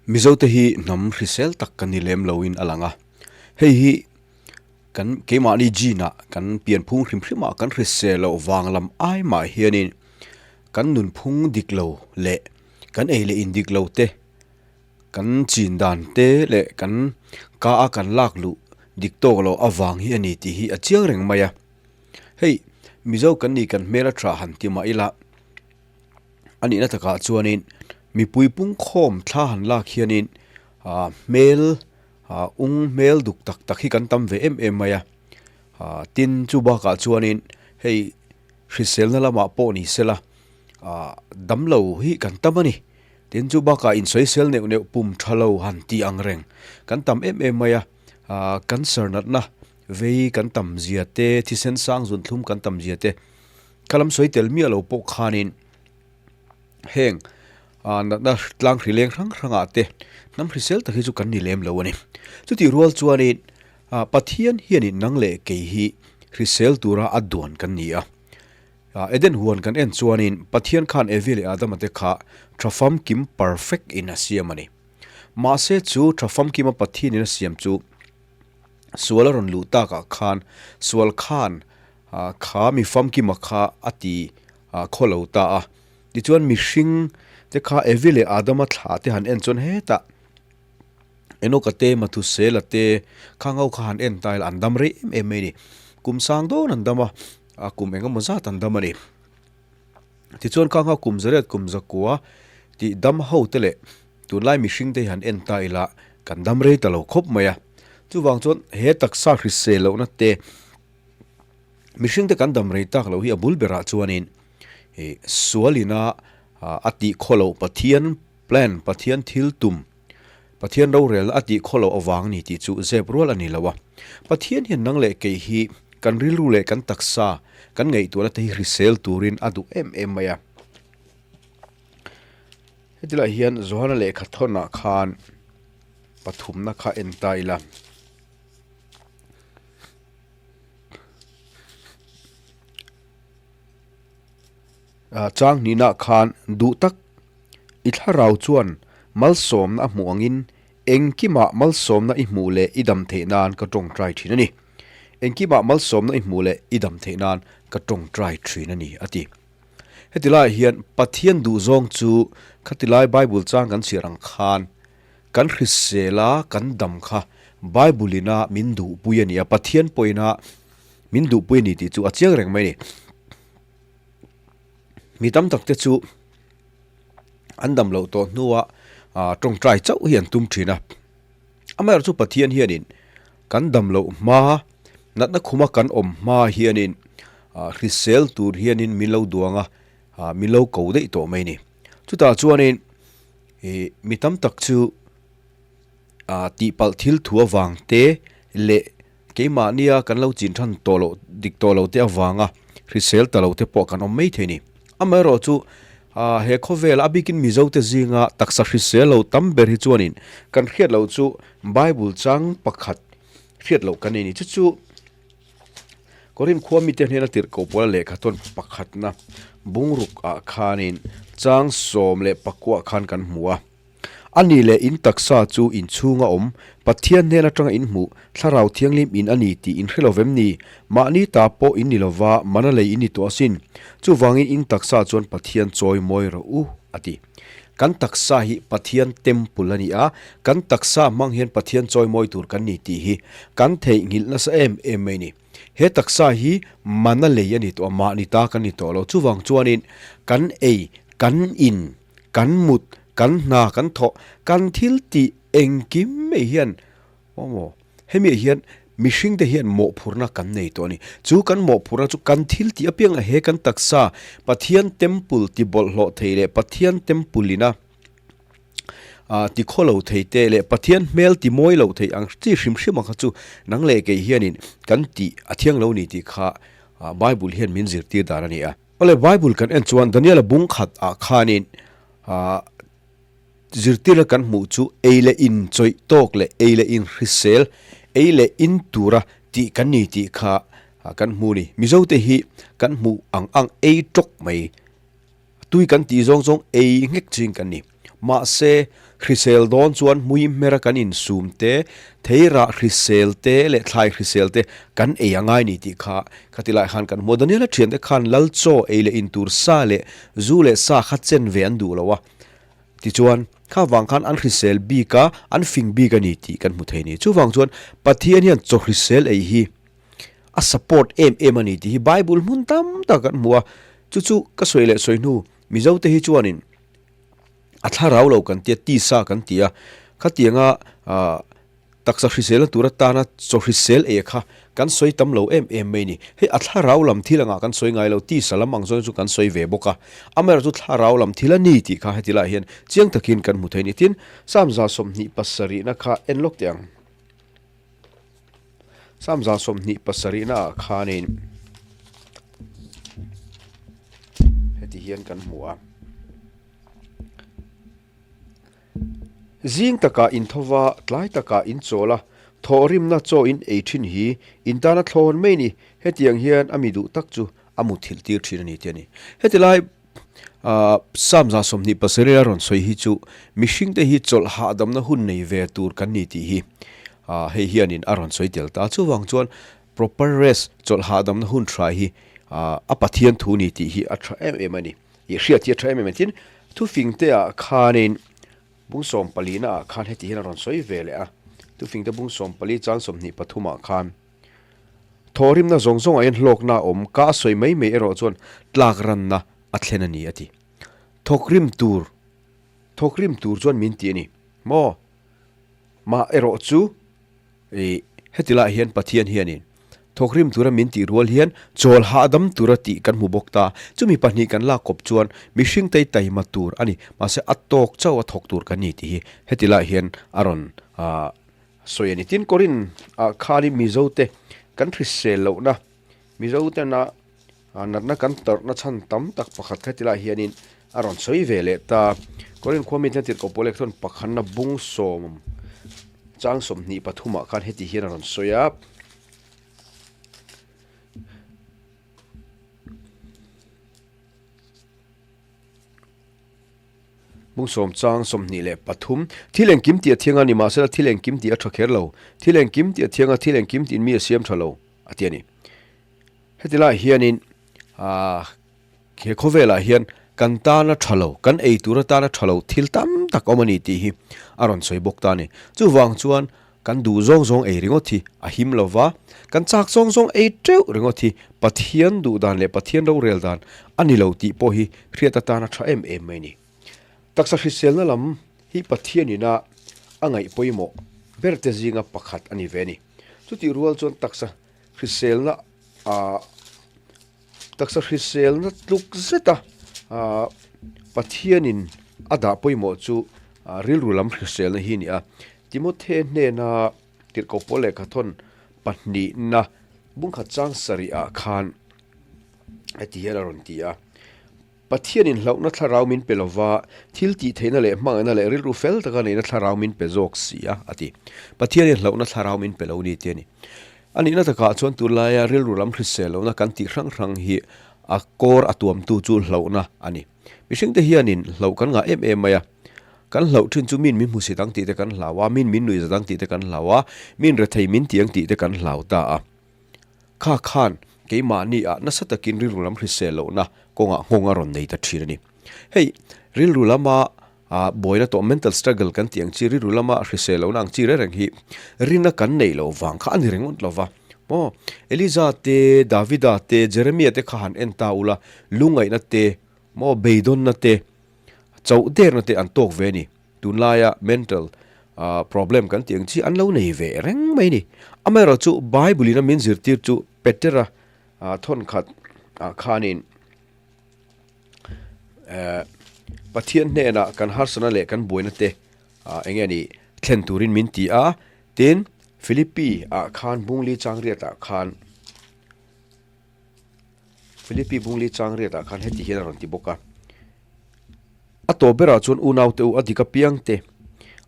Mizote hi hnam hrisel tak kan ni lem loin a lang a, hei hi kan keimahni gene ah kan pianphung hrim hrim ah kan hrisel loh vang lam ai mah hianin kan nunphung dik lo leh kan ei leh in dik lo te kan chin dan te leh kan ka a kan lak luh dik tawk loh avang hi a ni tih hi a chiang reng mai a, hei Mizo kan ni kan hmel a tha han ti mah ila. A nihna takah chuanin mipui pungkhawm thla han lak hianin ah hmel ah ung hmel duk tak tak hi kan tam ve em em mai a ah tin chu bakah chuanin hei hriselna lamah pawh ni sela ah damlo hi kan tam a ni tin chu bakah insawisel neuh neuh pum tha lo han tih ang reng kan tam em em mai a ah cancer natna vei kan tam zia te thisen sang zun thlum kan tam zia te. Ka lam sawi tel miah lo pawh khanin heng ah natna tlang hri leng hrang hrangah te hnam hrisel tak hi chu kan ni lem lo a ni. Chutih rual chuanin ah Pathian hianin nang leh kei hi hrisel tura a duan kan ni a. Ah Eden huan kan en chuanin Pathian khan Evi leh Adama te kha tha famkim perfect in a siam a ni. Mahse chu tha famkima Pathianin a siam chu sual a rawn luh takah khan sual khan Kha mi famkima kha a ti khaw lo ta a. Tichuan mihring te kha Evi leh Adama thla te han en chuan hetah Enoka te, Mathusela te kha ngau kha han en ta ila an dam rei em em mai a ni. Kum sang dawn an dam a, kum eng emaw zat an dam a ni. Tichuan kha ngau kum zariat kum zakua tih dam ho te leh tunlai mihring te hi han en ta ila kan dam rei ta lo khawp mai a. Chuvang chuan he taksa hrisel lohna te Mihringte kan dam rei tak loh hi a bul berah chuanin ih sualina a tih khaw loh Pathian plan, Pathian thil tum, Pathian rorelna a tih khaw loh avang ni tih chu zep rual a ni lo a. Pathian hian nang leh kei hi kan rilru leh kan taksa, kan ngaihtuahna te hi hrisel turin a duh em em mai a. Heti lai hian Johana lehkha thawnah khan pathumna kha en ta ila. Chang hnihna khan duh tak i thlarau chuan malsawmna a hmuh angin engkimah malsawmna i hmuh leh i dam theih nan ka tawngtai thin a ni. Engkimah malsawmna i hmuh leh i dam theih nan ka tawngtai thin a ni a ti. Heti laiah hian Pathian duhzawng chu khati lai Bible chang kan chhiar ang khan Kan hrisel a, kan dam kha Bible ina min duhpui a ni a, Pathian pawhin a min duhpui a ni tih chu a chiang reng mai a ni. Mi tam tak te chu an dam loh tawh hnua tawngtai chauh hi an tum thin a. Amaherawhchu chu Pathian hianin kan dam loh hma, natna khuma kan awm hma hianin hrisel tur hianin min lo duang a, min lo ko daih tawh mai a ni. Chutah chuanin Ih mi tam tak chu ah tihpalh thil thu avang te leh keimahnia kan lo chin than tawh loh dik tawh lo te avanga hrisel ta lo te pawh kan awm mai thei a ni. Amaherawh chu ah he khawvel a bikin Mizo te zinga taksa hrisel lo tam ber hi chuanin kan hriat loh chu Bible chang pakhat hriat loh kan nei a ni. Chu chu Korin khua mite hnena tirhkoh pawla lehkha tawn pakhatna bungruk ah khanin chang 14 khan kan hmu a. A ni leh in taksa chu inchhunga awm Pathian hnen atanga in hmuh Thlarau Thianghlim in a ni tih in hre lo vem ni? Mahni ta pawh in ni lova mana lei in ni tawh asin. Chuvangin in taksa chuan Pathian chawi mawi rawh u, a ti. Kan taksa hi Pathian temple a ni a, kan taksa hmang hian Pathian chawimawi tur kan ni tih hi kan theihnghilh nasa em em mai a ni. He taksa hi mana lei a ni tawh a, mahni ta kan ni tawh lo. Chuvang chuanin kan ei, kan in, kan mut, kan hna, kan thawh, kan thil tih engkim mai hian Awmaw, hemiah hian mihringte hian mawhphurhna kan nei tawh a ni. Chu kan mawhphurhna chu kan thil tih apiangah he kan taksa Pathian temple ti bawlhhlawh thei leh Pathian temple ina ti khaw lo thei te leh Pathian hmel ti mawi lo thei ang chi hrim hrim ang kha chu nang leh kei hianin kan tih a thiang lo ni tih kha Bible hian min zirtir dan a ni a. Awle Bible kan en chuan Daniela bung khat ah khanin Zirtirna kan hmuh chu ei leh in chawih tawk leh ei leh in hrisel, ei leh in tura tih kan ni tih kha kan hmu ni. Mizote hi kan hmuh ang ang ei tawk mai. Tui kan tih zawng zawng ei nghek ching kan ni. Mahse, hrisel dawn chuan hmui hmera kan insum te, theirah hrisel te leh thlai hrisel te kan ei a ngai ni tih kha khati lai khan kan hmu a. Daniela thiante khan lal chaw ei leh intur sa leh zu leh sa kha chen ve an duh lo a. Tichuan, kha vang khan an hrisel bik a, an fing bik a ni tih kan hmu thei a ni. Chuvang chuan Pathian hian chaw hrisel ei hi a support em em a ni tih hi Bible hmun tam tak kan hmu a. Chu chu ka sawi leh sawi hnu Mizote hi chuanin a thlarau lo kan tia, tisa kan ti a. Khatianga ah Taksa hriselna tur atana chaw hrisel ei kha kan sawi tam lo em em mai ni. Hei a thlarau lam thil angah kan sawi ngai lo, tisa lam ang zawng chu kan sawi ve bawk a. Amaherawhchu thlarau lam thil a ni tih kha heti laiah hian chiang takin kan hmu thei a ni. Tin, Psalm 27 na kha en lawk teh ang. Psalm 27 na ah khanin heti hian kan hmu a. Zing takah in tho va, tlai takah in chawl a, thawhrimna chaw in ei thin hi in tana thlawn mai ni, hetiang hian a mi duh tak chu a muthilh tir thin a ni tih a ni. Heti lai Psalm 27 a rawn sawi hi chu mihringte hi chawlh hahdamna hun nei ve tur kan ni tih hi hei hianin a rawn sawi tel ta. Chuvang chuan proper rest, chawlh hahdamna hun tha hi a Pathian thu ni tih hi a tha em em a ni. I hriat hi a tha em em a tin thufingte ah khanin bung 14 na ah khan heti hian a rawn sawi ve leh a, thufingte bung 14 chang 23 ah khan thawhrimna zawng zawng ah hian hlawkna a awm ka a sawi mai mai erawh chuan tlak ranna a thlen a ni a ti. Thawkrim tur thawkrim tur chuan min ti a ni maw? Mah erawh chu I heti lai hian Pathian hianin thawkrim tura min tih rual hian chawl hahdam tura tih kan hmu bawk ta. Chumi pahnih kan lak kawp chuan mihring tei taima tur a ni. Mahse a tawk chauh a thawk tur kan ni tih hi heti lai hian a rawn sawi a ni. Tin, Korin ah khanin Mizote kan hrisel lohna, Mizotena Natna kan tawrhna chhan tam tak pakhat kha tilai hianin a rawn sawi ve leh ta. Korin khua mite tirhkoh pawl leh chuan pakhatna bung sawm chang 23 ah khan heti hian a rawn sawi a. Bung sawm chang 23 Thil engkim tih a thiang a ni mahsela thil engkim tih a tha kher lo. Thil engkim tih a thiang a thil engkim tiin mi a siam tha lo a ti a ni. Heti lai hianin aah he khawvelah hian kan tana tha lo, kan ei tur atana tha lo thil tam tak awm a ni tih hi a rawn sawi bawk ta a ni. Chuvang chuan kan duh zawng zawng ei ringawt hi a him lo va, kan chak zawng zawng ei teuh ringawt hi Pathian duh dan leh Pathian rorel dan a ni lo tih pawh hi hriat atana tha em em mai a ni. Taksa hriselna lam hi Pathianina a ngaih pawimawh berte zinga pakhat a ni ve a ni. Chutih rual chuan taksa hriselna ah taksa hriselna tluk zeta ah Pathianin a dah pawimawh chu ah rilru lam hriselna hi a ni a. Timothe hnena tirhkoh pawl lehkha thawn pahnihna bungkhat chang sarih ah khan heti hian a rawn ti a. Pathianin hlauhna thlarau min pe lova, thil tih theihna leh hmangaihna leh rilru fel taka neihna thlarau min pe zawk si a, a ti. Pathianin hlauhna thlarau min pe lo ni tih a ni. A nihna takah chuan tunlaia rilru lam hrisel lohna kan tih hrang hrang hi a kawr a tuamtu chu hlauhna a ni. Mihringte hianin hlauh kan ngah em em mai a. Kan hlauh thin chu min min hmusit ang tih te kan hlau a, min min nuihzat ang tih te kan hlau a, min rethei min ti ang tih te kan hlau ta a. Kha khan keimahni ah nasa takin rilru lam hrisel lohna kawngah nghawng a rawn nei ta thin a ni. Hei rilru lama buaina tawh mental struggle kan tih ang chi rilru lama hrisel lohna ang chi reng reng hi rina kan neih loh vang kha a ni ringawt lo va. Maw Eliza te, Davida te, Jeremia te kha han en ta ula lungaihna te, maw beidawnna te, chauh derna te an tawk ve a ni. Tunlaia mental problem kan tih ang chi an lo nei ve reng mai ni. Amaherawh chu Bible in a min zirtir chu Petera thawnkhat ah khanin Pathian hnenah kan harsana leh kan buaina te eng nge ni thlen turin min ti a, tin Philippi ah khan Bungli Changriat ah khan Philippi Bungli Changriat ah khan heti hian a rawn ti bawk a. A tawp berah chuan unaute u a dik apiang te,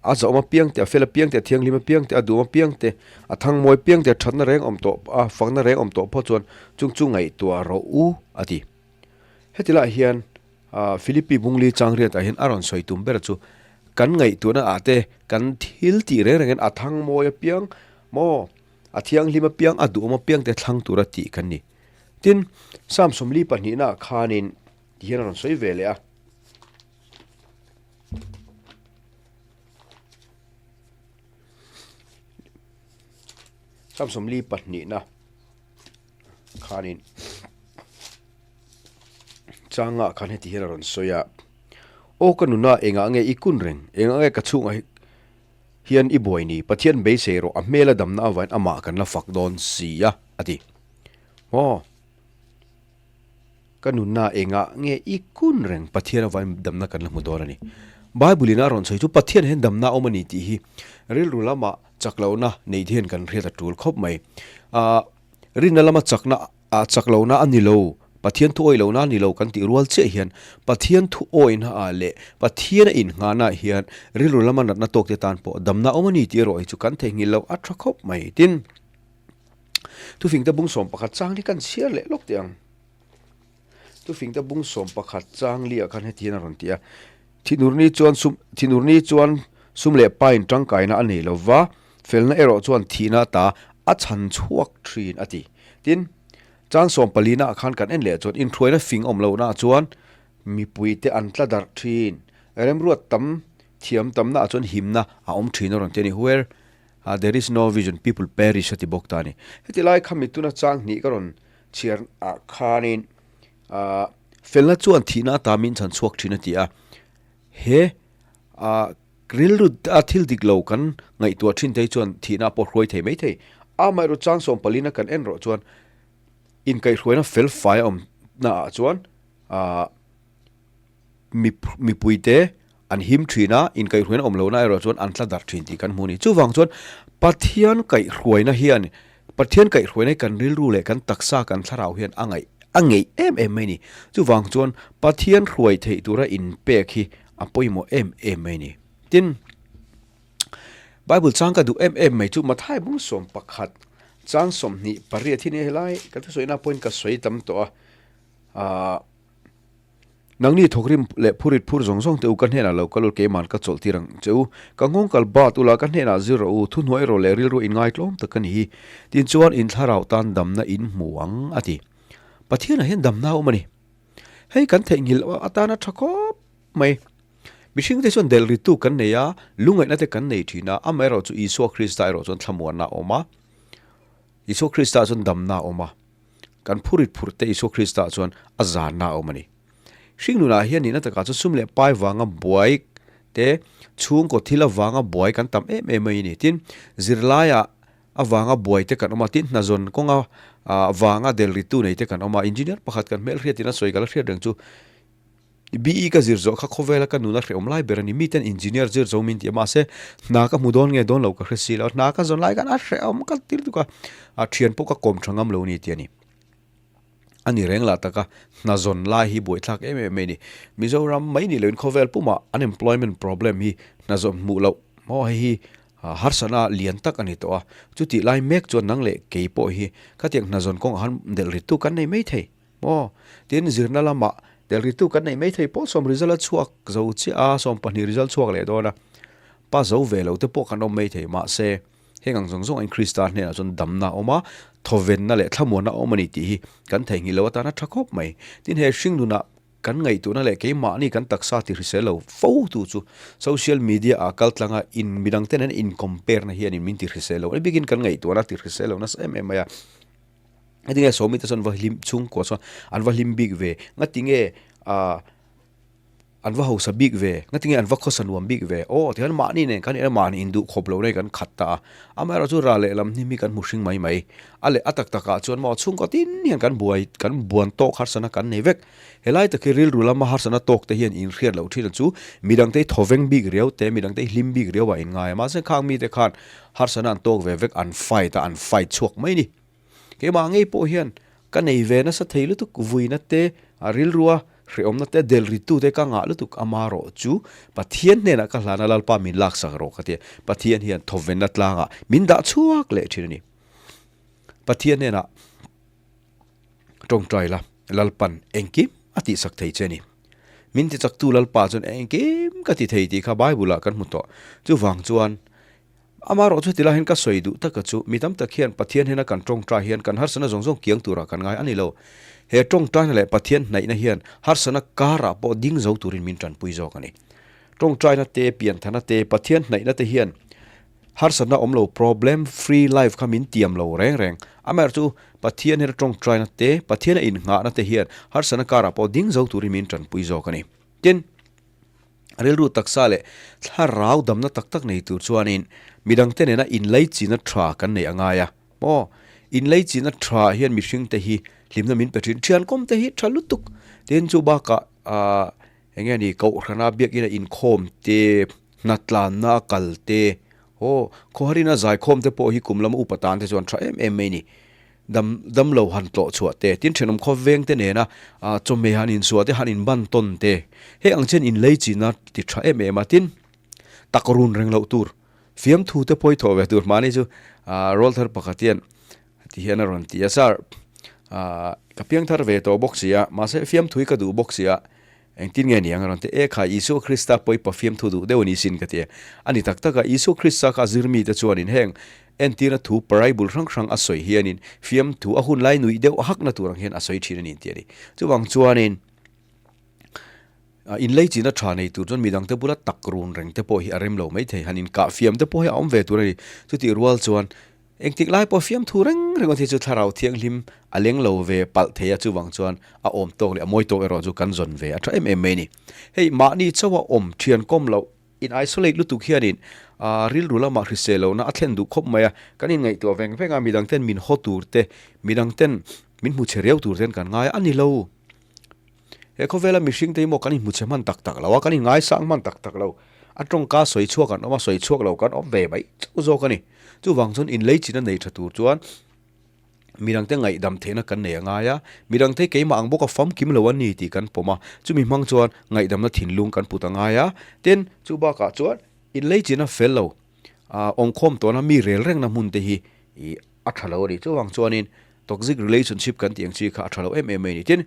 a zahawm apiang te, a fel apiang te, a thianghlim apiang te, a duhawm apiang te, a thangmawi apiang te, a thatna reng awm tawh a, fakna reng awm tawh phawt chuan chung chu ngaihtuah rawh u, a ti. Heti lai hian. Philippi Bungli Changriatah hian a rawn sawi tum ber chu kan ngaihtuahna ah te kan thil tih reng rengin a thang mawi apiang maw a thianghlim apiang a duhawm apiang te thlang tura tih kan ni. Tin, Psalm 42 ah khanin ti hian a rawn sawi ve leh a. Psalm 42 na khanin changa khan heti hian a rawn sawi a, Aw ka nuna engah nge i kun reng? Engah nge ka chhungah hian i buai ni? Pathian beisei rawh, a hmel a damna avain amah kan la fak dawn si a, a ti. Maw? Ka nunna engah nge i kun reng? Pathian avain damna kan la hmu dawn a ni. Bible in a rawn sawi chu Pathian hian damna a awm a ni tih hi rilru lama chak lohna neih hian kan hriat a tul khawp mai. Ahh rinna lama chakna ah chak lohna a ni lo, Pathian thu awih lohna a ni lo kan tih rual chiah hian Pathian thu awihna ah leh Pathian a innghahna ah hian rilru lama natna tawk te tan pawh damna a awm a ni tih erawh hi chu kan theihnghilh loh a tha khawp mai. Tin, Thufingte bung 11 chang hi kan chhiar leh lawk teh ang. Thufingte bung 11 chang li ah khan heti hian a rawn ti a, Thinurni chuan sum Thinurni chuan sum leh pain tangkaina a nei lo va, felna erawh chuan thihna ata a chhan chhuak thin a ti. Tin, chang 14 ah khan kan en leh chuan inhruaina fing awm lohna ah chuan mipuite an tla darh thin. Remruat tam thiam tamna ah chuan himna a awm thin a rawn ti a ni. Where there is no vision, people perish a ti bawk ta a ni. Heti lai kha mituna chang hnih ka rawn chhiar ah khanin Ahh felna chuan thihna ata min chhan chhuak thin a ti a, he ahh rilru a thil dik lo kan ngaihtuah thin te hi chuan thihna pawh hruai thei mai thei. Amaherawh chang 14 a kan en rawh chuan inkaihhruaina fel fai a awm na ah chuan ahh Mipuite an him thin a, inkaihhruaina awm lohna erawh chuan an tla darh thin tih kan hmu a ni. Chuvang chuan Pathian kaihhruaina hian, Pathian kaihhruaina hi kan rilru leh kan taksa, kan thlarau hian a ngaih, a ngeih em em mai a ni. Chuvang chuan Pathian hruai theih tura inpek hi a pawimawh em em mai a ni. Tin, Bible chang ka duh em em mai chu Mathai bung 11 chang 28 hi nia helai ka thusawi na pawhin ka sawi tam tawh a, aah. Nangni thawkrim leh phurit phur zawng zawng te u ka hnenah lo kal ul keiman ka chawlh tir ang che u. Ka nghawng kal bat ula ka hnenah zir rawh u, thuhnuai rawh leh rilru in ngaitlawm tak ka ni hi. Tin chuan in thlarau tan damna in hmu ang a ti. Pathianah hian damna a awm a ni. Hei kan theihnghilh atana tha khawp mai. Mihring te chuan delh ritu kan nei a, lungaihna te kan nei thin a, amaherawh chu Isua Krista erawh chuan thlamuanna a awm a. Isua Krista chuan damna a awm a. Kan phurit phurh te Isua Krista chuan a zanna a awm a ni. Hringnunah hian nihna takah chuan sum leh pai vanga buai te, chhungkaw thil avanga buai kan tam em em mai a ni. Tin, zirlaiah avanga buai te kan awm a, tin hnazawn kawnga vanga delritu nei te kan awm a. Engineer pakhat kan hmelhriatin a sawi ka la hriat reng chu, BE ka zir zawh kha khawvela ka nuna hrehawm lai ber a ni. Miten engineer zir zo min ti a, mahse hna ka hmu dawn nge dawn lo ka hre si lo. Hna ka zawn lai khan a hrehawm ka tir tuk a, a thian pawh ka kawm tha ngam lo a ni tih a ni. A ni reng lah taka hna zawn lai hi buaithlak em em mai a ni. Mizoram mai ni loin khawvel pumah unemployment problem hi hna zawn hmuh loh maw hei hi harsatna lian tak a ni tawh a. Chutih lai mek chuan nang leh kei pawh hi khatiang hna zawn kawngah khan delh rittu kan nei mai thei. Maw? Tin, zirna lamah delhritu kan neih maithei pawh sawm result a chhuak zo chiah a, 12 result chhuak leh dawn a, pa zo ve lo te pawh kan awm maithei. Mahse, heng ang zawng zawng in Krista hnenah chuan damna a awm a, thawvenna leh thlamuanna a awm a ni tih hi kan theihnghilh loh atana tha khawp mai. Tin, he hringnunah kan ngaihtuahna leh keimahni kan taksa ti hrisel lo fo tu chu social media ah kal tlanga in midang ten an in compare na hianin min ti hrisel lo a ni bikin kan ngaihtuahna ti hrisel lo nasa em em mai a. Heti nge sawmi te chuan va hlim chhungkua chuan an va hlim bik ve ngati nge ah an va hausa bik ve ngati nge an va khawsa nuam bik ve aw tihian mahni nen kan mahni induh khawp lo nei kan khat ta a amaherawh chu ral leh lam hnim hi kan hmu hring mai mai a leh a tak takah chuan maw chhungkaw tin hian kan buai kan buan tawk harsana kan nei vek helai tak hi rilru lama harsana tawk te hian inhriat loh thin chu midang te hi thawveng bik riau te midang te hi hlim bik riau ah inngai a mahse khang mite khan harsana an tawk ve vek an fight a an fight chhuak mai a ni. Keimah ngei pawh hian ka nei ve nasa thei lutuk, vuina te, a rilrua hrehawmna te, delritu te ka ngah lutuk amarawh chu Pathian hnenah ka hlana Lalpa min laksak rawh ka ti a, Pathian hian thawvenna tlangah min dah chhuak leh thin a ni. Pathian hnenah tawngtai la, Lalpan engkim a tihsak thei che a ni. Min tichaktu Lalpa chuan engkim ka ti thei tih kha Bible-ah kan hmu tawh. Chuvang chuan, amaherawh chu tilai hian ka sawi duh taka chu mi tam tak hian Pathian hena kan tawngtai hian kan harsatna zawng zawng kiang turah kan ngai a ni lo. He tawngtaina leh Pathian hnaihna hian harsatna karah pawh ding zo turin min tanpui zawk a ni. Tawngtaina te, pianthana te, Pathian hnaihna te hian Harsatna awm lo problem free life kha min tiam lo reng reng. Amaherawh chu Pathian hian a tawngtaina te, Pathian a innghahna te hian harsatna karah pawh ding zo turin min tanpui zawk a ni. Tin, rilru taksa leh thlarau damna tak tak nei tur chuanin midangte nena inleichina tha kan neih a ngai a. Maw? Inleichina tha hian mihringte hi hlimna min pe thin. Thiankawm te hi tha lutuk. Tin, chu bakah aah Eng nge ni, Kohhrana biakina inkhawm te, hnatlanna a kal te, aw, khawharina zaikhawm te pawh hi kum lama upa tan te chuan tha em em mai ni. Dam, damlo han tlawh chhuah te, tin thenawm khawveng te nena chawhmeh han insuah te, han inban tawn te, hei ang chian inlei china ti tha em em a, tin, tak run reng loh tur, fiamthu te pawh i thawh ve tur mahni chu rawlthar pakhat hian Ti hian a rawn ti a, Sir, ka piang thar ve tawh bawk si a, mahse fiamthu hi ka duh bawk si a, engtin nge niang a rawn ti, E kha, Isua Krista pawipa fiamthu duh deuh a ni sin ka ti a. A ni tak tak a, Isua Krista kha zir mite chuanin heng entirna thu parable hrang hrang a sawi hianin fiamthu a hun lai nuih deuh hakna tur ang hian a sawi thin a ni ti a ni. Chuvang chuanin inleichina tha nei tur chuan midangte bula tak run reng te pawh hi a rem lo maithei, han inkah fiam te pawh hi a awm ve tur a ni. Chutih rual chuan Engtik lai pawh fiamthu reng ringawt hi chu thlarau thianghlim a leng lo ve palh thei a, chuvang chuan a awm tawk leh a mawi tawk erawh chu kan zawn ve a tha em em mai a ni. Hei mahni chauha awm thian kawm loh in isolate lutuk hianin rilru lamah hrisel lohna a thlen duh khawp mai a, kan inngaihtuah veng veng a, midang ten min haw tur te, midang ten min hmu chhe riau tur ten kan ngai a ni lo. He khawvela mihring te hi maw kan inhmu chhe hman tak tak lo a, kan inngaisang hman tak tak lo. A tawngka sawi chhuak an awm a, sawi chhuak lo kan awm ve mai chauh zawk a ni. Chuvang chuan inleichina nei tha tur chuan midangte ngaihdam theihna kan nei a ngai a, midangte keimah ang bawka famkim lo an ni tih kan pawm a, chumi hmang chuan ngaihdamna thinlung kan put a ngai a. Tin, chu bakah chuan inleichina fel lo, awmkhawm tawna mi rel rengna hmun te hi a tha lo a ni. Chuvang chuanin toxic relationship kan tih ang chi kha a tha lo em em mai a ni. Tin,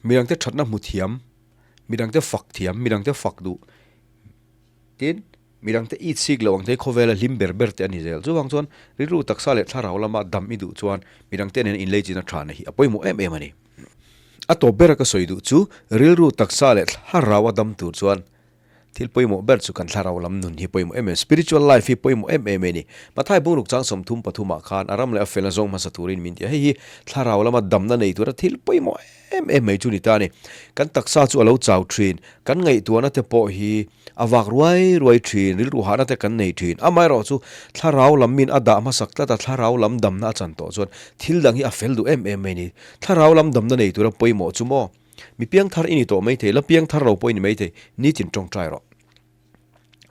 midangte thatna hmu thiam, midangte fak thiam, midangte fak duh, tin, midangte it sik loh ang te hi khawvela hlim ber ber te a ni zel. Chuvang chuan rilru taksa leh thlarau lama dam i duh chuan midangte nena inleichina thana hi a pawimawh em em a ni. A tawp bera ka sawi duh chu rilru taksa leh thlarau a dam tur chuan Thil pawimawh ber chu kan thlarau lam nun hi pawimawh em em, spiritual life hi pawimawh em em a ni. Mathai bungruk chang 33 ah khan a ram leh a felna zawng hmasa turin min ti a, hei hi thlarau lama damna nei tura thil pawimawh em em mai chu ni ta a ni. Kan taksa chu a lo chau thin, kan ngaihtuahna te pawh hi a vak ruai ruai thin, rilru hahna te kan nei thin. Amaherawh chu thlarau lam min a dah hmasak tlat a, thlarau lam damna a chan tawh chuan thil dang hi a fel duh em em mai a ni. Thlarau lam damna nei tura pawimawh chu maw? Mi piangthar i ni tawh maithei, la piangthar lo pawh i ni maithei, nitin tawngtai rawh.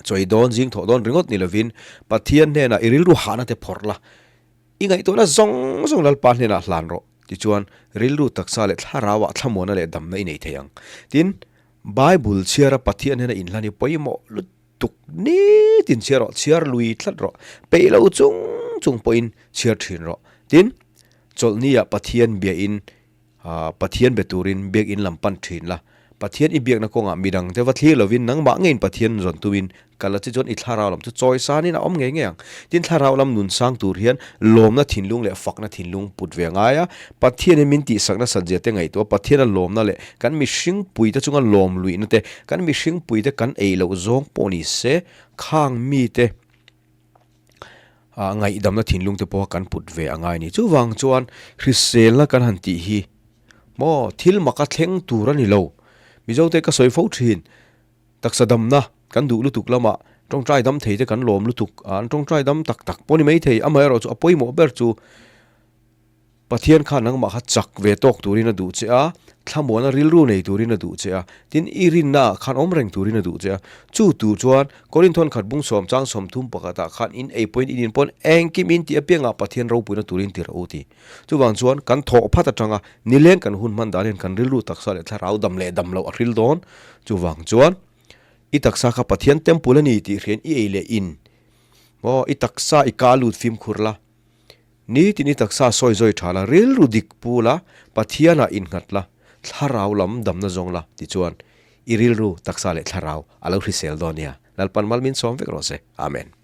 Chawi dawn, zing thawh dawn ringawt ni lovin Pathian hnenah i rilru hahna te phawrh la, i ngaihtuahna zawng zawng Lalpa hnenah hlan rawh. Tichuan, rilru taksa leh thlarauah thlamuanna leh damna i nei thei ang. Tin, Bible chhiara Pathian hnena inhlan hi pawimawh lutuk nitin chhiar rawh, chhiar lui tlat rawh, peih lo chung chung pawhin chhiar thin rawh. Tin, chawlhniah Pathian biain Pathian be turin biakinn lam pan thin la, Pathian i biakna kawngah midang te va thlir lovin nangmah ngeiin Pathian zawn tumin kal a chi chuan i thlarau lam chu chawi sanin a awm ngei ngei ang. Tin, thlarau lam nun sang tur hian lawmna thinlung leh fakna thinlung put ve a ngai a, Pathianin min tihsak nasat zia te ngaihtuah Pathiana lawmna leh kan mihring puite chunga lawm luihna te, kan mihring puite kan ei loh zawng pawh ni se khang mite, Ngaihdamna thinlung te pawha kan put ve a ngai a ni. Chuvang chuan hriselna kan han tih hi maw thil maka thleng tur a ni lo. Mizote ka sawi fo thin, taksa damna kan duh lutuk lamah tawngtai dam thei te kan lawm lutuk a, an tawngtai dam tak tak pawh ni maithei. Amaherawhchu a pawimawh ber chu Pathian kha nangmah kha chak ve tawk turin a duh che a, thlamuana rilru nei turin a duh che a, tin i rinnaah khan awm reng turin a duh che a. Chu tur chuan Korinth khat bung sawm chang 30 pakhatah khan in ei pawhin in in pawn engkim in tih apiangah Pathian ropuina turin ti rawh u ti. Chuvang chuan kan thawh phat atanga nileng kan hun hman dan hian kan rilru taksa leh thlarau dam leh dam loh a hril dawn. Chuvang chuan i taksa kha Pathian temple a ni tih hriain i ei leh in maw i taksa i ka lut fimkhur la. Nitin i taksa sawi zawi tha la, rilru dik pu la, Pathianah innghat la. Thlarau lam damna zawng la tichuan i rilru taksa leh thlarau a lo hrisel dawn nia. Lalpan mal min sawm vek rawh se. Amen.